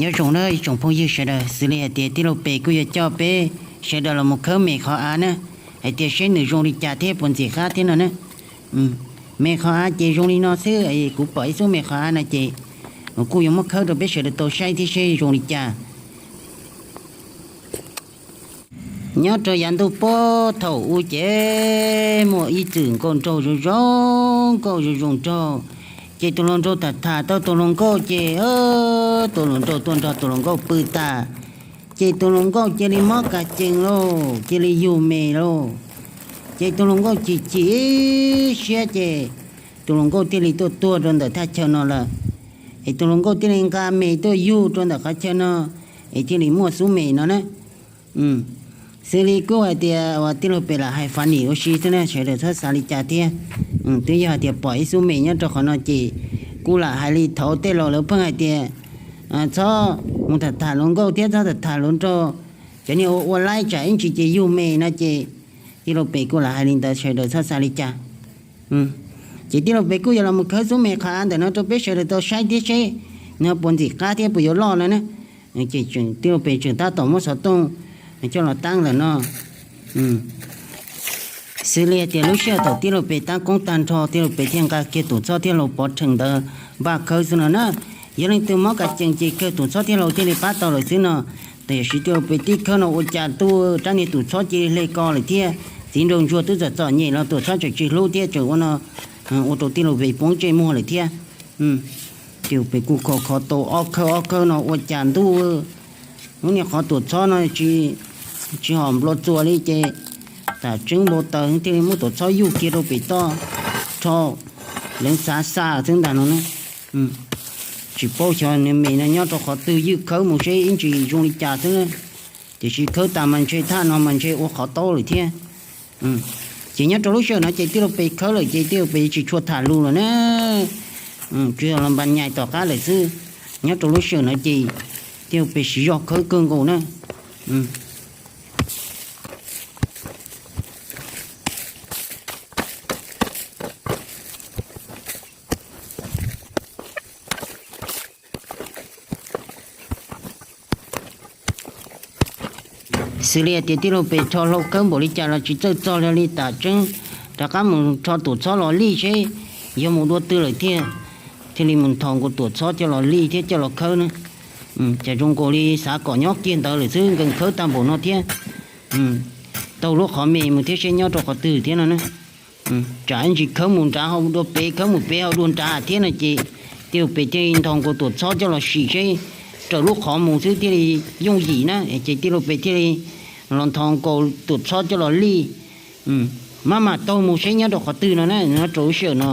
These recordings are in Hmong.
Nyob zoo na ib tsoom phooj ywg sawv daws, xws li hais tias tij laug Pes kuj yuav coj peb sawv daws los mus khawb me qhov av na, hais tias seb nws zoo li cas thiab puas ntxim qab thiab no na. Me qhov av ces zoo li no xwb, kuv pom ib xub me qhov av no ces kuv kuj yuav muab khawb rau peb sawv daws tau saib thiab seb zoo li cas. Nyob rau yav ntuj puag thaum ub ces muaj ib txwm nkauj nraug zoo zoo, nkauj zoo zoo nraug. Ces tus hluas nraug tham tham tau tus hluas nkauj ces tus hluas nraug tuaj nrog tus hluas nkauj pw tas, ces tus hluas nkauj cia li mob kas cees lauj, cia li yug me lauj. Ces tus hluas nkauj chim chim siab ces tus hluas nkauj thiaj li tuaj tuag rau ntawm thaj chaw no lawm. Es tus hluas nkauj thiaj li nqa me tuaj yug rau ntawm qhov chaw no, es thiaj li muaj xub me no na. Xws li kuj hais tias uas tij laug Pes lam hais funny ua si xwb na, sawv daws txhob xav li cas thiab. Twb yog hais tias pom ib xub me nyob rau qhov no ces kuj lam hais li thaum tej laus lawv pheej hais tias txhob mus tham tham hluas nkauj thiab txhob tham tham hluas nraug, cov niag ua ua laib tsam ib ntsis ces yug me no ces tij laug Pes kuj lam hais li ntawd, sawv daws txhob xav li cas. Ces tij laug Pes kuj yuav los mus khawb xub me qhov av ntawm no rau peb sawv daws tau saib thiab seb nws puas ntxim qab thiab puas yuav loj no na. Ces tij laug Pes tseem tab tom muab xov tooj coj los tab ntawm no. Xws li hais tias lub sij hawm thaum tij laug Pes tab koob tag nrho, tij laug Pes thiaj nqa kiag tus txhob thiab hlau pov rhees ntawd npaj khawb xwb no na. Yog leej twg mob kas cees ces kawg tus txhob thiab hlau thiaj li pab tau lawm xwb no. Tiam sis tij laug Pes tib khawb no ua cas ntuj, rab niag tus txhob cia li hle ko lawm thiab, txiv nraug ntsuag twb txom txom nyem los tus txhob tseem tsis hlub thiab tseem ua no, ua rau tij laug Pes poob ntsej muag lawm thiab. Tij laug Pes kuj kho kho tau ob khawb ob khawb no ua cas ntuj, lub niag qhov tuam txhob no tsis hom nplua txuas li ces tam tseeb npau taws thiaj li muab tuam txhob yuj kiag rau pem toj, rho leev xav xa xwb ntag no na. Tsis paub xyov nws me no nyob rau qhov twg, ywj khawb mus seb ib ntsis zoo li cas xwb na. Tiam sis khawb tas mas ntshe thaj no mas ntshe ua qhov taub lawm thiab. Ces nyob rau lub sij hawm no ces tij laug Pes khawb lawm ces tij laug Pes tsis tshua tham lus lawm na. Tsuas yog los npas nyais tom qab lawm xwb. Nyob rau lub sij hawm no ces tij laug Pes siv zog khawb kawg nkaus na. Xws li hais tias tij laug Pes rho hlau khawb npaum li cas los tsis txawj txog li, li tam tseeb rov qab mus rho tuam txhob los lij seb yog mus dua twg lawm thiaj, thiaj li mus nthos nkaus tuam txhob coj los lij thiab coj los khawb na. Cas zoo nkaus li xav kom nyob kiag ntawd lawm xwb, nkees khawb tag npaum no thiab. Taug lub qhov me mus thiab seb nyob rau qhov twg thiab no na. Tsam ib ntsis khawb mus nrad ho dua pem, khawb mus pem ho dua nrad thiab no ces tij laug Pes thiaj li nthos nkaus tuam txhob coj los sim seb raws lub qhov mus xwb thiaj li yooj yim na. Ces tij laug Pes thiaj li los nthos nkaus tuam txhob coj los lij, maj mam taug mus seb nyob rau qhov twg no na, nyob rau lub sij hawm no.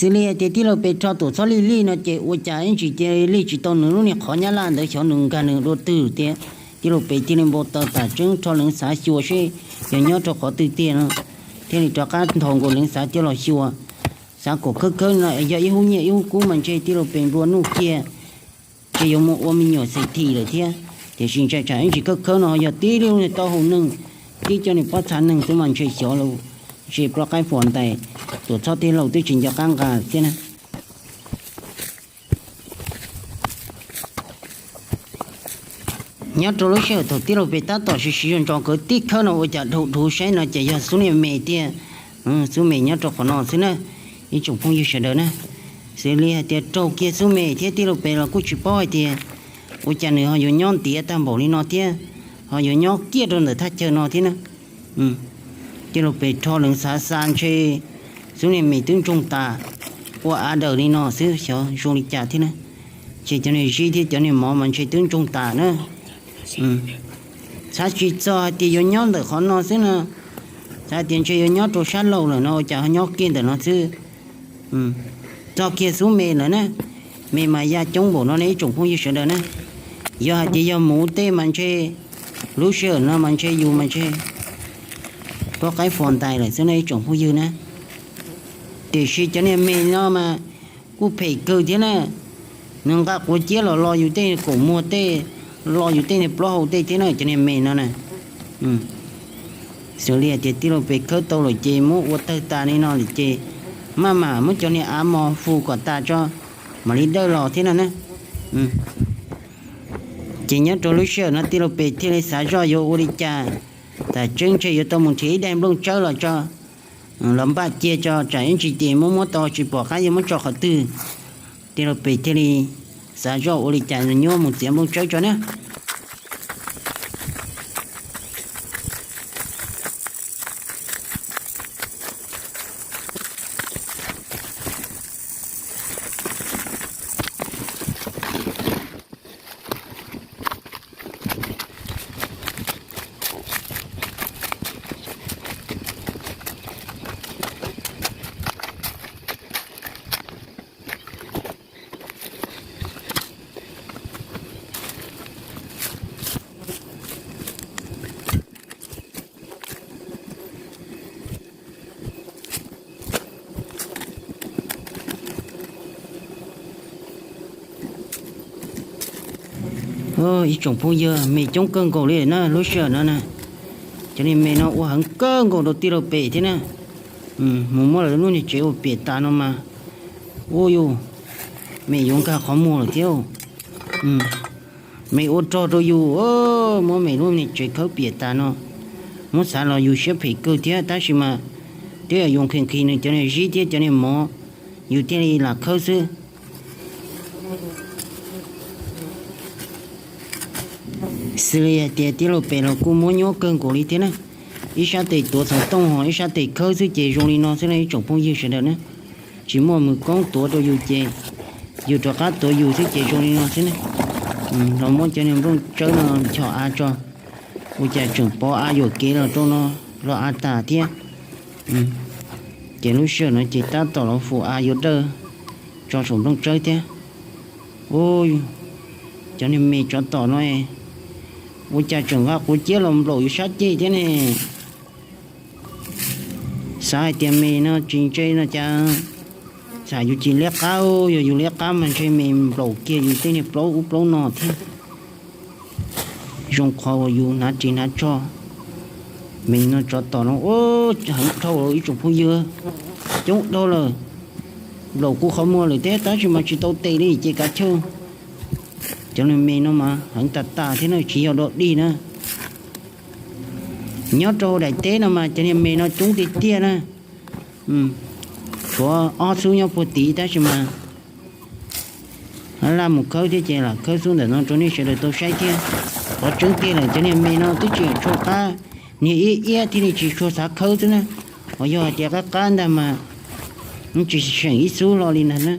Xws li hais tias tij laug Pes rho tuam txhob lij lij no ces ua cas ib ntsis cia li lij tsis tau nws lub niag qhov nyab laj ntawd, xyov nws nkag nws dua twg tias. Tij laug Pes thiaj li npau taws tam tseeb rho leev xav xyuas seb yog nyob rau qhov twg tiag no, thiaj li rov qab nthos nkaus leev xav coj los xyuas. Xav kom khawb khawb no yog ib hub nyiaj ib hub kub mas ntshe tij laug Pes nplua nuj kiag, ces yuav mus ua me nyuam xes thim lawm thiab. Tiam sis ntshai tsam ib ntsis khawb khawb no yog tib lub niag taub hau neeg, tib cov niag pob txha neeg xwb mas ntshe xyov los, ntshe plaub qaib fos ntais, tuam txhob thiab hlau twb tsis nco qab nqa thiab na. Nyob rau lub sij hawm thaum tij laug Pes tab tom siv siv zog ntso khawb tib khawb no ua cas dhau dhuv saib no ces yog xub niag me tiag. Xub me nyob rau qhov no xwb na, ib tsoom phooj ywg sawv daws na. Xws li hais tias raug kiag xub me thiab tij laug Pes los kuj tsis paub hais tias ua cas nws ho yuav nyob ntiav tag npaum li no thiab, ho yuav nyob kiag rau ntawm thaj chaw no thiab na. Tij laug Pes rho leev xav xa ntshe xub niag me twb ntsoog tas, ua av daws li no xwb xyov zoo li cas thiab na. Ces cov niag zib thiab cov niag mov mas ntshe twb ntsoog tas na. Xav tsis txog hais tias yuav nyob ntawm qhov no xwb no, xav tias ntshe yuav nyob rau sab laug lawm no ua cas ho nyob kiag ntawm no xwb. Txog kiag xub me lawm na, me mas ya coob npaum no ne ib tsoom phooj ywg sawv daws na. Yog hais tias yog muv tej mas ntshe lub sij hawm no mas ntshe yus mas ntshe pob qaib fos ntais lawm xwb no ib tsoom phooj ywg na. Tiam sis cov niag me no mas kuj phem kawg thiab na. Nws nqa quav ciab los lo yus tej kaum muag tej, lo yus tej niag plaub hau tej thiab na cov niag me no na. Xws li hais tias tij laug pem khawb tau lawm ces muab ua tawg tas li no lawm ces maj mam muab cov niag av mos fu kom tas tso mam li dawj los thiab no na. Ces nyob rau lub sij hawm no tij laug pem thiaj li xav zoj yuav ua li cas, tas tseeb ntshe yuav tau mus nrhiav ib daim nplooj tsawb los tso, los npaj cia tso tsam ib ntsis ces muab muab tau tsis pom qab yuav muab tso qhov twg. Tij laug pem thiaj li xav zoj ua li cas nyuaj mus txiav nplooj tsawb tso na. Ib tsoom phooj ywg, me coob kawg nkaus li na lub sij hawm no na. Cov niag me no ua heev kawg nkaus rau tij laug pem thiab na. Mus muab lawv lub niag tsev ua piam tas no mas, ua yus, me yuav nkag qhov muag lawm thiab. Me ua rog rau yus, muab me lub niag tsev khawb piam tas no. Muab xav los yus siab phem kawg thiab tab sis mas twb yog yus nqhis nqhis nws cov niag zib thiab cov niag mov, yus thiaj li lam khawb xwb. Xws li hais tias tij laug pem los kuj muab nyuaj kawg nkaus li thiab na. Ib sab tes tuav xov tooj ho ib sab tes khawb xwb ces zoo li no xwb na ib tsoom phooj ywg sawv daws na. Tsis muaj mws koob tuav rau yus ces yus rov qab tuav yus xwb ces zoo li no xwb na. Los muab cov niag nplooj tsawb no chom av tso, ua cas tseem pov av yuam kev los rau no, los av tas thiab. Ces lub sij hawm no ces tab tom los fum av yuav dawj tso saum nplooj tsawb thiab. Ua, cov niag me tsov tom no, ua cas tseem nqa quav ciab los nplaum yus sab ceg thiab ne. Xav hais tias me no tsis ntse no cas, xam yus tsis liab qab, yog yus liab qab mas ntshe me nplaum kiag yus tej niag plaub ub plaub no thiab. Zoo qhov uas yus hnav ris hnav tsho. Me no tsov tom no heev dhau ib tsoom phooj ywg, coob dhau lawm. Nplaum kuv qhov muag lawm thiab tab sis mas tsis tau tes li ces kav chawj. Cov niag me no mas heev tas tas thiab na tsis yog dog dig na. Nyob rau hauv daim teb no mas cov niag me no coob tiag tiag na. Tshuav ob xub nyob puag tid tab sis mas laj mus khawb thiab ces lam khawb xub ntawm no rau nej sawv daws tau saib thiab. Qhov tseeb tiag lawm cov niag me no twb tsis tshua qab, niag iab iab thiaj li tsis tshua xav khawb xwb na. Ho yog hais tias qab qab ntag mas tsis seem ib xub hlo li ntag na.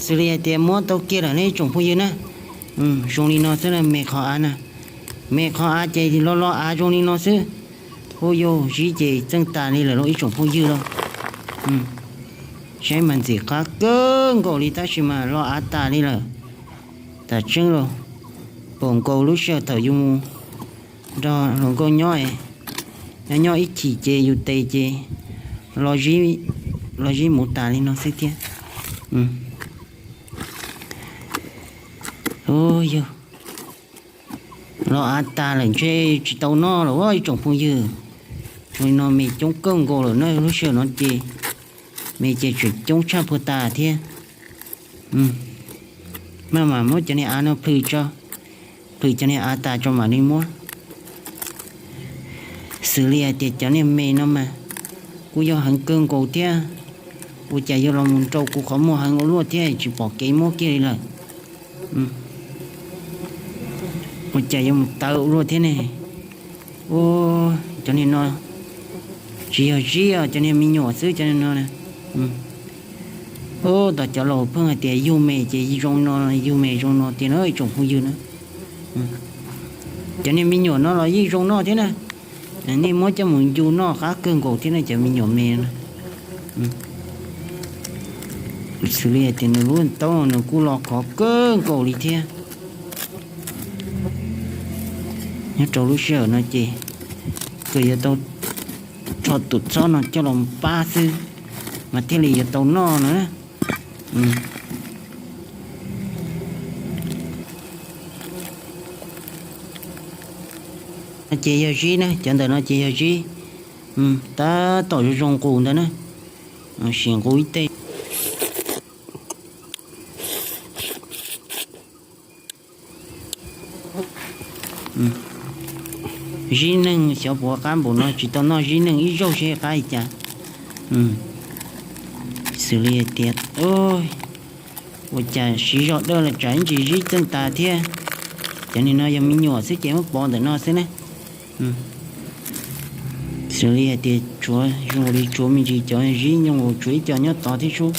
Xws li hais tias muab tau kiag lawm nej tsoom phooj ywg na. Zoo li no xwb na me qhov av na. Me qhov av ces lo lo av zoo li no xwb. Hu yug zib ces txeej tas li lawm lauj ib tsoom phooj ywg lauj. Saib mas ntxim qab kawg nkaus li tab sis mas lo av tas li lawm. Tam tseeb los pom nkaus lub sij hawm thaum yus nrog hluas nkauj nyob, nyob nyob ib chim ces yus tes ces lo zib mus tas li no xwb thiab. Yog Los av tas lawm ntshe tsis tau noj lawm ib tsoom phooj ywg. Zoo li no me coob kawg nkaus lawm na, lub sij hawm no ces me ces tseem coob tshaj puag tas thiab. Maj mam muab cov niag av no plhws tso, plhws cov niag av tas tso mam li muab. Xws li hais tias cov niag me no mas kuj yog heev kawg nkaus thiab. Ua cas yuav los mus nrau kuv qhov muag heev ua luaj thiab tsis pom kev muab kiag li lawm. Ua cas yuav mus tawv ua luaj thiab ne? Ua, cov niag no tsis yog zib os, cov niag me nyuam xwb cov niag no. Ua, tom cov laus pheej hais tias yug me ces zoo no, yug me zoo no tiag na ib tsoom phooj ywg na. Cov niag me nyuam no los yeej zoo noj thiab na. Nej muab coj mus ncu noj qab kawg nkaus thiab na cov me nyuam me no. Xws li hais tias nws lub taub nws kuj los khov kawg nkaus li thiab. Nyob rau lub sij hawm no ces kawg yuav tau rho tus txhob no coj los pab xwb mas thiaj li yuav tau noj no na. No ces yog zib na, cov ntawm no ces yog zib. Tab tom zoo zoo nqus ntawd na, sim nqus ib teg. Zib neeg xyov puas qab npaum no, tsis tau noj zib neeg ib zaug seb qab li cas. Xws li hais tias ua cas siv zog dawj los tsam ib ntsis zib txeej tas thiab. Cov niag no yog me nyuam xwb ces muab pov ntawm no xwb na. Xws li hais tias tshuav zoo li tshuav me ntsis cov zib nyoos tshuav ib co nyob tod thiab sub.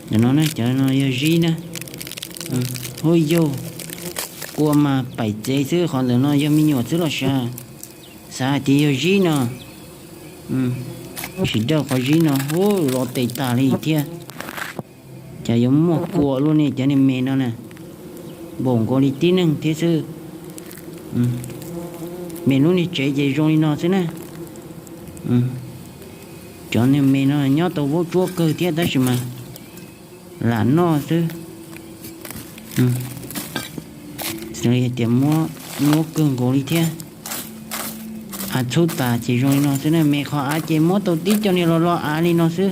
Ntawm no na cov no yog zib na. Huab yaug, kua mas paim txev xwb, qhov ntawm no yog me nyuam xwb los sav. Xav hais tias yog zib no, tsis dawj qhov zib no, huab los tes tas li thiab. Cas yuav muaj kua luaj ne cov niag me no na, npaum nkaus li tib neeg thiab xwb. Me lub niag tsev ces zoo li no xwb na. Cov niag me no nyob tau vaub tsuab kawg thiab tab sis mas lam noj xwb. Xws li tias muab nyuab kawg nkaus li thiab. Av txhub tas ces zoo li no xwb na, me qhov av ces muab tau tib co niag los los av li no xwb.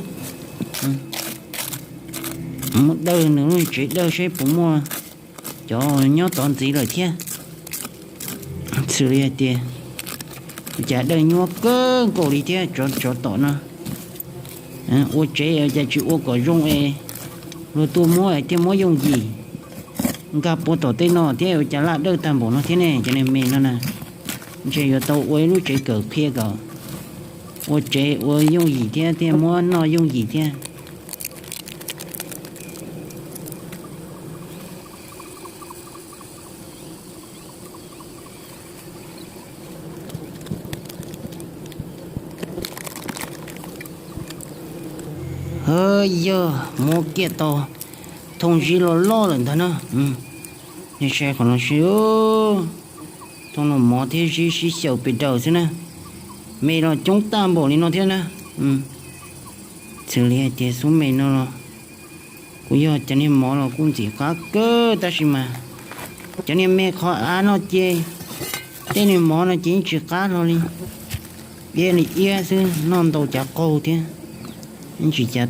Muab dawj nws lub tsev dawj seb puas muaj cov nyob tod ntxiv lawm thiab. Xws li hais tias cas dawj nyuab kawg nkaus li thiab, tsov tom no ua tsev cas tsis ua kom zoo es luag tuaj muab thiaj muab yooj yim. Nkag puag tom tej no thiab ua cas laj dawj tag npaum no thiab ne, cov niag me no na. Ntshe yuav tau ua ib lub tsev kawm qhia kom ua tsev ua yooj yim thiab thiaj muab noj yooj yim thiab. Hawb, yog muab kiag tau thooj zib loj loj lawm ntag na. Nej saib qhov no sib, thooj no mov thiab zib sib xyaw pes daws xwb na. Me los coob tag npaum li no thiab na. Xws li hais tias xub me no los kuj yog cov niag mov los kuj ntxim qab kawg tab sis mas cov niag me qhov av no ces tej niag mov no ces yeej tsis qab hlo li. Iab li iab xwb, noj ntau cav qaug thiab, yeej tsis cav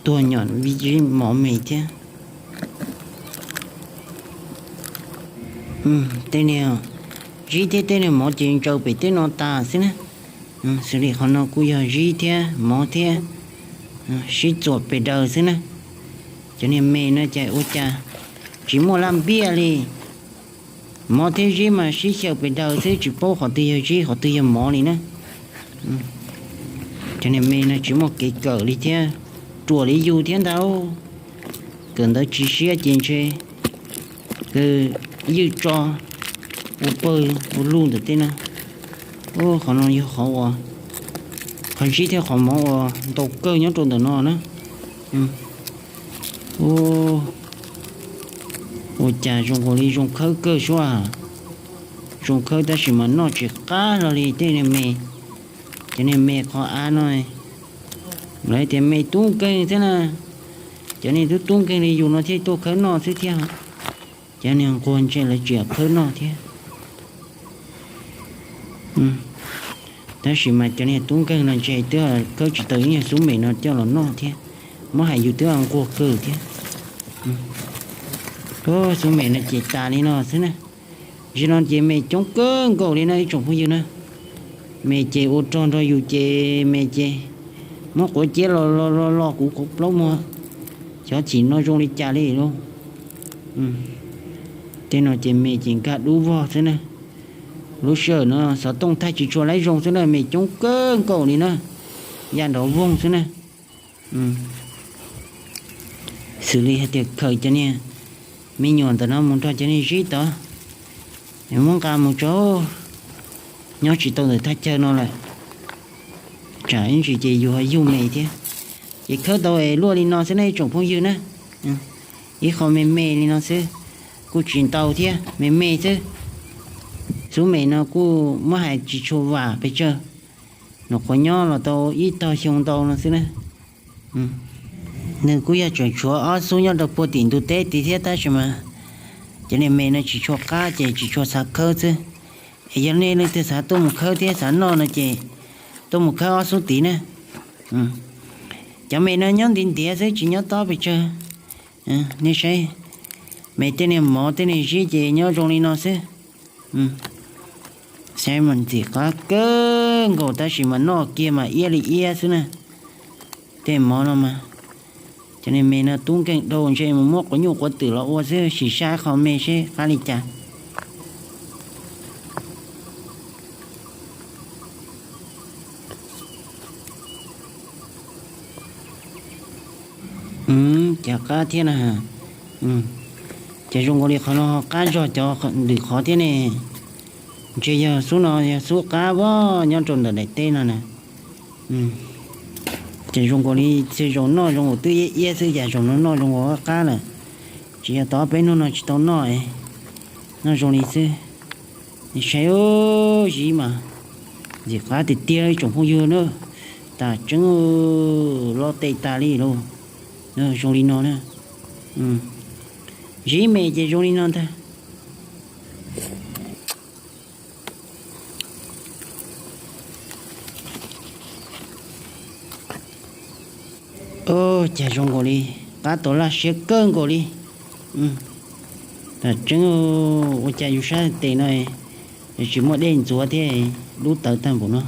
tuag nyom zib mov me thiab. Tej niag zib thiab tej niag mov ces ntsaws pem tej no tas xwb na. Xws li qhov no kuj yog zib thiab mov thiab sib txuam pes daws xwb na. Cov niag me no ces ua cas tsis muaj laj npiaj li. Mov thiab zib mas sib xyaw pes daws xwb tsis paub qhov twg yog zib qhov twg yog mov li na. Cov niag me no tsis muaj kev kawm li thiab, ruam li yus thiab ntag. Kawm ntawv tsis siab ces ntshe ywj tso ua pawg ua lug ntawm tej na. Qhov no yog qhov uas, qhov zib thiab qhov mov uas ntau kawg nyob rau ntawm no na. Ua cas zoo nkaus li zoo khawb kawg suab. Zoo khawb tab sis mas noj tsis qab hlo li tej niag me. Cov niag me qhov av no, lawv tias me tub nkeeg thiab na. Cov niag tub tub nkeeg li yus no thiaj tuaj khawb noj xwb thiab. Cov niag nquag ntshe lawv tsis khawb noj thiab. Tab sis mas cov niag tub nkeeg no ntshe twb khawb tsis tau ib nyuag xub mem no coj los noj thiab, muab hais yus twb nquag kawg thiab. Xub mem no ces tas li no xwb na. Zaum no ces me coob kawg nkaus li na ib tsoom phooj ywg na. Me ces ua rog nrog yus ces me ces muab quav ciab los los los los kuv qhov plaub muag, xyov txim no zoo li cas li lauj. Tej no ces me ces nkag dub vog xwb na. Lub sij hawm no xov tooj thaij tsis tshua laib zoo xwb na, me coob kawg nkaus li na, ya nrov voog xwb na. Xws li hais tias khaws cov niag me nyuam ntawm no mus nrog cov niag zib tod, muab nqa mus tso, nyob tsis tau ntawm thaj chaw no lawm, tsam ib ntsis ces yus ho yug me thiab. Ces khawb tau es luaj li no xwb ne ib tsoom phooj ywg na. Ib qho me me li no xwb, kuj tsis ntau thiab, me me xwb. Xub mem no kuj muab hais tsis tshua vam pes tsawg, nyuam qhuav nyob los tau ib tog xyoo ntau no xwb na. Nws kuj yog tseem tshuav ob xub nyob rau puag tim ntug teb tid thiab tab sis mas cov niag me no tsis tshua qab ces tsis tshua xav khawb xwb. Es yog nej leej twg xav tuaj mus khawb thiab xav noj no ces tuaj mus khawb ob xub tid na. Cov me no nyob ntiav ntiav xwb tsis nyob tob pes tsawg. Nej saib, me tej niag mov tej niag zib ces nyob zoo li no xwb. Saib mas ntxim qab kawg nkaus tab sis mas noj kiag mas iab li iab xwb na. Tej mov no mas, cov niag me no tub nkeeg dhau ntshe mus muab quav nyuj quav twm los ua xwb, sim saib qhov me seb qab li cas. Cas qab thiab na. Ces zoo nkaus li qhov no qab zog cov lwm qhov thiab ne. Ntshe yog xub no yog xub qab vog nyob rau ntawm daim teb no na. Ces zoo nkaus li txhia zaus noj zoo nkaus twb iab iab xwb, cas zaum no noj zoo nkaus qab lawm. Tsis yog tau ob peb hnub no tsis tau noj, noj zoo li xwb. Saib, zib mas ntxim qab tiag tiag ib tsoom phooj ywg na. Tas tseeb, loj tes tas li lauj. Zoo li no na. Zib me ces zoo li no ntag. Cas zoo nkaus li qab tau laj siab kawg nkaus li. Tas tseeb, ua cas yus sab tes no tsis muaj dej ntxuav thiab, dub tawv tag npaum no.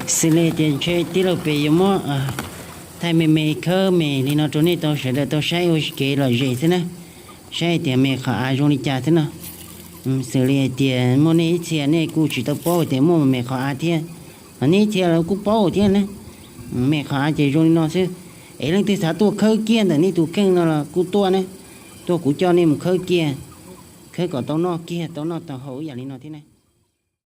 Xws li tias ntshe tij laug pem yuav muab thaij me me khawb me li no rau nej tau sawv daws tau saib ua kev lom zem xwb na, saib hais tias me qhov av zoo li cas xwb no. Xws li hais tias muaj nej ib txhia nej kuj tsis tau paub tias muaj me qhov av thiab, ho nej ib txhia los kuj paub thiab na. Me qhov av ces zoo li no xwb. Es leej twg xav tuaj khawb kiag ntawm nej tus kheej no los kuj tuaj na, tuaj kuv coj nej mus khawb kiag, khawb kom tau noj kiag tau noj tau haus ib yam li no thiab na.